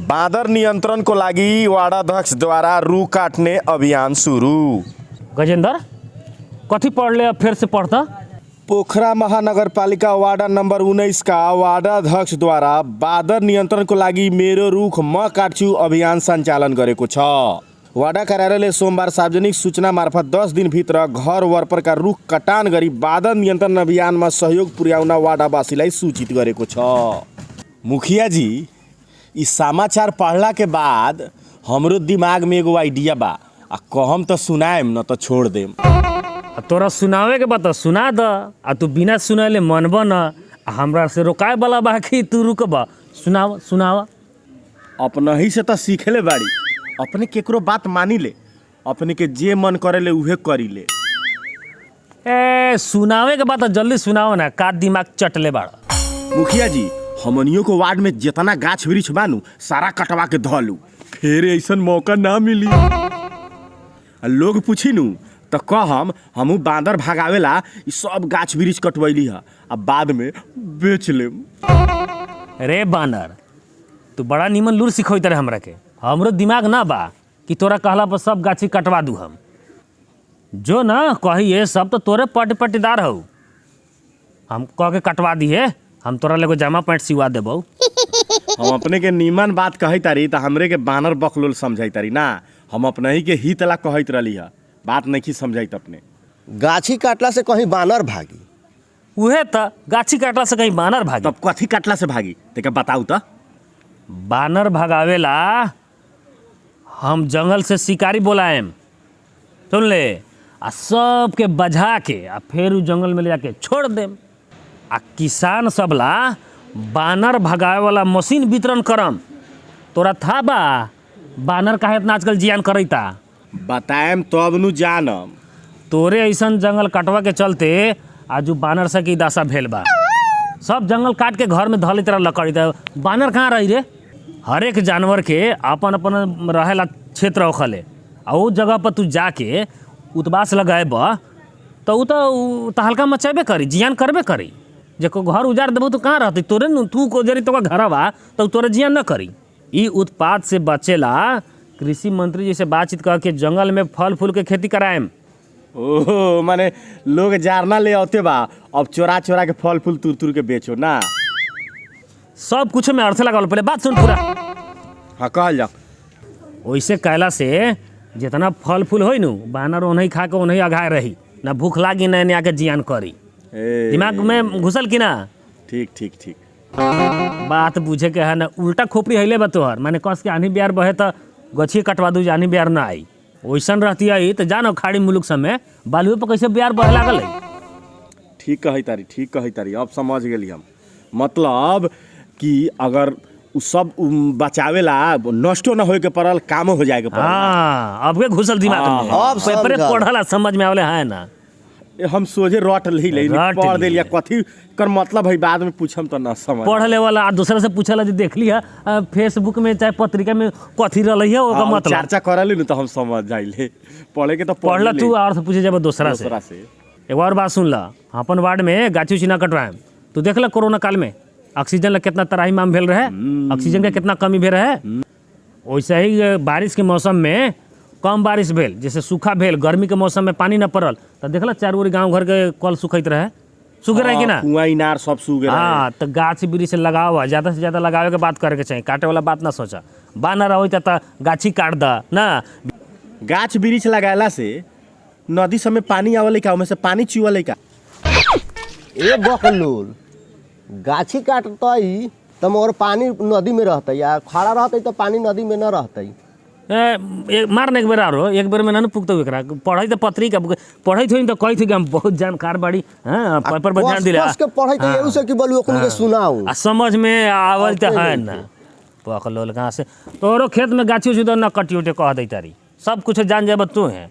बाँदर नियन्त्रणको लागि वार्डाध्यक्षद्वारा रुख काट्ने अभियान सुरु। गजेंद्र, कथी पढ़ ले? अब फिर से पढ़ता। पोखरा महानगरपालिका वार्डा नम्बर 19 का वार्डाध्यक्षद्वारा बाँदर नियन्त्रणको लागि मेरो रुख म काट्छु अभियान सञ्चालन गरेको छ। वाडा कार्यालयले सोमबार सार्वजनिक सूचना मार्फत 10 दिनभित्र घर वरपरका रुख कटान गरी बाँदर नियन्त्रण अभियानमा सहयोग पुर्याउन वाडावासीलाई सूचित गरेको छ। मुखिया जी, ई समाचार पढ़ला के बाद हमरो दिमाग में एगो आइडिया बा। आ कहम त सुनाएम, न त छोड़ देम। आ तोरा सुनावे के बा त सुना द। आ तू बिना सुनैले मनब न आ हमरा से रोकाए वाला बा कि तू रुकब? सुनाव, सुनाव। अपनही से त सीखले बाड़ी। अपने केकरो बात मानी ले? अपने के जे मन करेले उहे करी ले। ए, सुनावे के बा त जल्दी सुनाओ ना, का दिमाग चटले बाड़ा? मुखिया जी, हमनियों को वार्ड में जितना गाछ वृक्ष बानू, सारा कटवा के धलू। फिर ऐसन मौका ना मिली। आ लोग पूछी नू त कहम, हमहू बांदर भगावेला ई सब गाछ वृक्ष कटवैली ह आ बाद में बेच लेम। रे बानर, तू बड़ा निमन लूर सिखोइत रहे हमरा के। हमरो दिमाग ना बा कि तोरा कहला पर सब गाछी कटवा दू हम? जो ना कही, ये सब तो तोरे पट पट्टीदार हऊ। हम कह के कटवा दिए, हम तोरा लेगो जामा पैंट सिवा देबौ। हम अपने के नीमन बात कहै तारी त हमरे के बानर बकलोल समझै तारी ना। हम अपने ही के हित ला कहैत रहली ह, बात नहीं समझैत अपने। गाछी काटला से कहीं बानर भागी? उहे त, गाछी काटला से कहीं बानर भागी? तब कथी काटला से भागी, तका बताऊ त। बानर भगावेला हम जंगल से शिकारी बोलाएम, सुन ले, आ सबके बझा के आ फेर उ जंगल में ले जाके छोड़ देम। आ किसान सब ला बानर भगावे वाला मशीन वितरण करम। तोरा था बा बानर काहे इतना आजकल जियान करैता? बताएम तब नु जानम। तोरे ऐसन जंगल कटवा के चलते आज उ बानर से की दशा भेल बा। सब जंगल काट के घर में धऽ लेत रह लकड़ी, त बानर कहाँ रही रे? हरेक जानवर के अपन अपन रहेला क्षेत्र होखले। आ उ जगह पर तू जाके उत्बास लगाएब त उ त उ तहलका मचेबे करी, जियान करबे करी। जेको घर उजाड़ देबो तो कहाँ रहती? तोरे नु तू को जरी तोका घरवा त उ तोरे जियान न करी। ई उत्पाद से बचेला कृषि मंत्री जी से बातचीत करके जंगल में फल फूल के खेती कराएम। ओहो, माने लोग जारना ले औते बा, अब चोरा चोरा के फल फूल तुर तुर के बेचो ना? सब कुछ में अर्थ लगावल। पहले बात सुन पूरा। हाँ, कहल जाओ। वैसे कहला से जितना फल फूल होई नु, बानर ओनही खा के ओनही अघाए रही ना, भूख लागी ना एने आके जियान करी। ए, दिमाग में घुसल कि ना? ठीक ठीक ठीक। बात बुझे के है ना। उल्टा खोपड़ी हइले बा तोहर। माने कस के आंधी बिहार बहे त गछिए कटवा दू, आंधी बिहार ना आई। वैसन रहती आई त जानो खाड़ी मुलुक सब में बालुए पर कैसे बिहार बहे लागल है। ठीक कहै तारी, ठीक कहै तारी। अब समझ गेली हम। मतलब कि अगर उ सब बचावेला नष्टो न होए के पड़ल, कामो हो जाए के पड़ल। हाँ, अब के घुसल दिमाग में? अब पेपरे समझल। पढ़ला समझ में आवले है ना? ए, हम सोझे रट ली ले। रट पढ़ ली। देलिया। कथी कर मतलब है, बाद में पूछम त न समझ। पढ़ ले वाला आ दूसरा से पूछला जे देखली है फेसबुक में चाहे पत्रिका में कथी रहलै है ओकर हाँ, उ मतलब। चर्चा करली न त हम समझ जाइले। पढ़े के त पढ़ला तू और से पूछे जब दूसरा से। दूसरा से। एगो और बात सुन ला। अपन वार्ड में गाछी उछी ना कटवाएम। तू देख ला, कोरोना काल में ऑक्सीजन ला कितना तराही माम भेल रहे, ऑक्सीजन के कितना कमी भेल रहे। वैसे ही बारिश के मौसम में कम बारिश भेल, जैसे सूखा भेल, गर्मी के मौसम में पानी न पड़ल तो देखला चारू ओरी गाँव घर के कल सुखैत रहे, सूखे रहे कि ना? कुआं इनार सब सूख रहे। हाँ, तो गाछ वृक्ष लगाव, ज़्यादा से ज़्यादा लगावे के बात करे के चाही, काटे वाला बात ना सोचा। बा ना रहो त गाछी काट द ना। गाछ वृक्ष लगाला से नदी सब में पानी आवले का? ओमे से पानी चुअले का? ए बकलोल, गाछी काटतई त मगर पानी नदी में रहतई आ खड़ा रहतई त पानी नदी में न रहतई। ए, मार ना एक बेर आरो। एक बेर में ना न पुगतौ। एकरा पढ़ै त पत्रिका पढ़ैत होई त कहैत होई कि हम बहुत जानकार बाड़ी। हाँ, पेपर पर ध्यान दिला। कस के पढ़ई त एहू से कि बोलू ओकनी के सुनाऊ। आ समझ में आवल त आते है नहीं। ना पकलोल कहाँ से। तोरो खेत में गाछी उछी तो न कटी उटी कह दै तारी। सब कुछ जान जाब तू है।